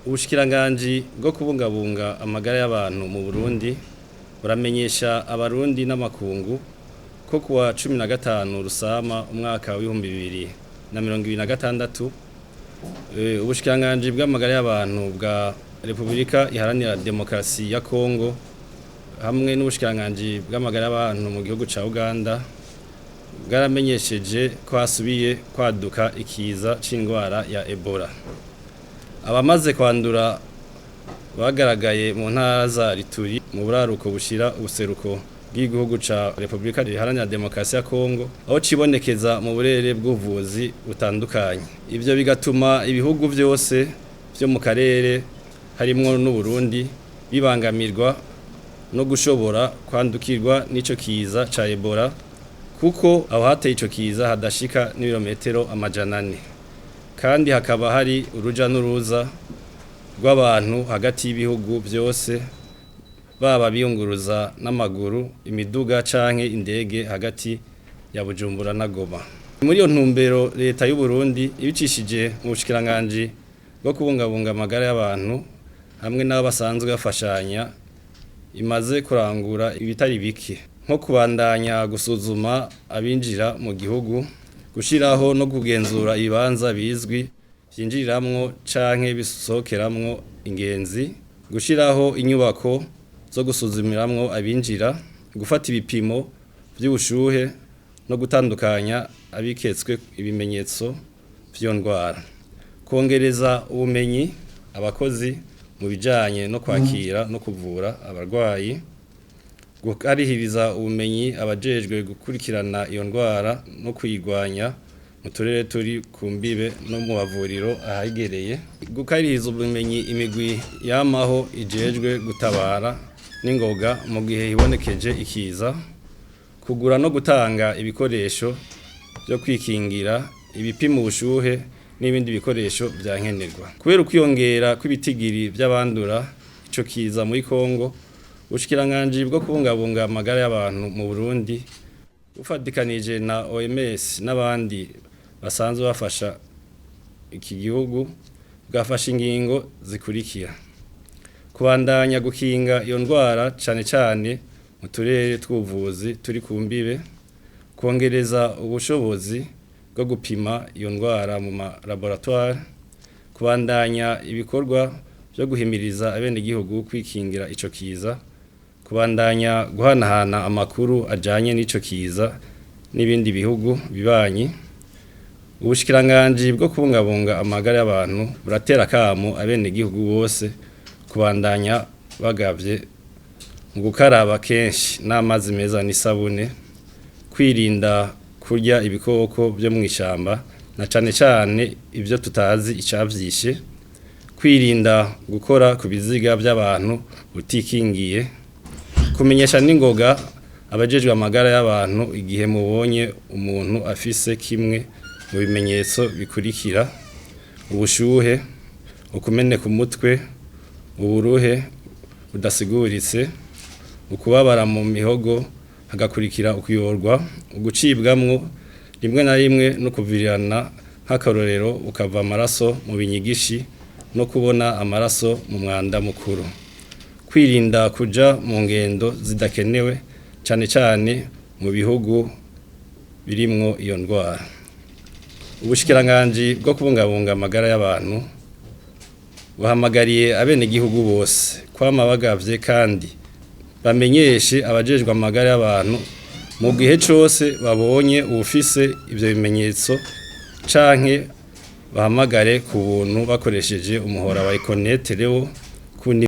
Ubushikiranganji bwo kubungabunga amagara y'abantu mu Burundi buramenyesha abarundi n'amakungu ko kuwa 15 Rusama umwaka w'2026 ubushikiranganji bw'amagara y'abantu bwa Repubulika Iharanira Demokarasi ya Kongo hamwe n'ubushikiranganji bw'amagara y'abantu mu gihugu ca Uganda bwaramenyesheje ko hasubiye kwaduka ikiza c'indwara ya Ebola. Abamaze kwandura bagaragaye mu ntara za Rituri mu buraruko bushira ubuseruko bw'igihugu ca Repubulika Iharanira Demokarasi ya Kongo aho cibonekeza mu burere bw'ubuvuzi butandukanye. Ivyo bigatuma ibihugu vyose vyo mu karere harimwo n'Uburundi bibangamirwa no gushobora kwandukirwa n'ico kiza ca Ebola kuko aho hateye ico kiza hadashika n'ibirometero 400 kandi hakaba hari uruja n'uruza rw'abantu hagati y'ibihugu byose baba biyunguruza n'amaguru imiduga canke indege hagati ya Bujumbura na Goma. Muri iyo ntumbero leta y'u Burundi ibicishije mu bushikiranganji bwo kubungabunga amagara y'abantu hamwe n'abo basanzwe bafashanya imaze kurangura ibitari bike nko kubandanya gusuzuma abinjira mu gihugu, gushiraho no kugenzura ibibanza bizwi vyinjiriramwo canke bisohokeramwo ingenzi, gushiraho inyubako zo gusuzumiramwo abinjira, gufata ibipimo vy'ubushuhe no gutandukanya abiketswe ibimenyetso vy'iyo ndwara, kongereza ubumenyi abakozi mu bijanye no kwakira no kuvura abarwayi, gukarihiriza ubumenyi abajejwe gukurikirana iyo ndwara no kuyirwanya mu turere turi ku mbibe no mu mavuriro ahegereye, gukarihiriza ubumenyi imigwi yamaho ijejwe gutabara n'ingoga mu gihe hibonekeje ikiza, kugura no gutanga ibikoresho vyo kwikingira, ibipima ubushuhe n'ibindi bikoresho vya nkenerwa. Kubera ukwiyongera kw'ibitigiri vy'abandura ico kiza muri Kongo, ubushikiranganji bwo kubungabunga amagara y'abantu mu Burundi bufatikanije na OMS n'abandi basanzwe bafasha iki gihugu bwafashe ingingo zikurikira: kubandanya gukinga iyo ndwara cane cane mu turere tw'ubuvuzi turi ku mbibe, kongereza ubushobozi bwo gupima iyo ndwara mu ma laboratoire, kubandanya ibikorwa vyo guhimiriza abenegihugu kwikingira ico kiza, kubandanya guhanahana amakuru ajanye n'ico kiza n'ibindi bihugu bibanyi. Ubushikiranganji bwo kubungabunga amagara y'abantu buratera akamo abenegihugu bose kubandanya bagavye mu gukaraba kenshi n'amazi meza n'isabune, kwirinda kurya ibikoko vyo mw'ishamba na cane cane ivyo tutazi icavyishe, kwirinda gukora ku biziga vy'abantu utikingiye, kumenyesha n'ingoga abajejwe amagara y'abantu igihe mubonye umuntu afise kimwe mu bimenyetso bikurikira: ubushuhe, ukumeneka umutwe, uburuhe budasiguritse, ukubabara mu mihogo hagakurikira ukuyorwa, ugucibwamwo rimwe na rimwe no kuvirirana nk'akarorero ukava amaraso mu binyigishi no kubona amaraso mu mwanda mukuru, kwirinda kuja mu ngendo zidakenewe cane cane mu bihugu birimwo iyo ndwara. Ubushikiranganji bwo kubungabunga amagara y'abantu buhamagariye abenegihugu bose kwama bagavye kandi bamenyeshe abajejwe amagara y'abantu mu gihe cose babonye uwufise ivyo bimenyetso canke bahamagare ku buntu bakoresheje umuhora wa Econet Leo.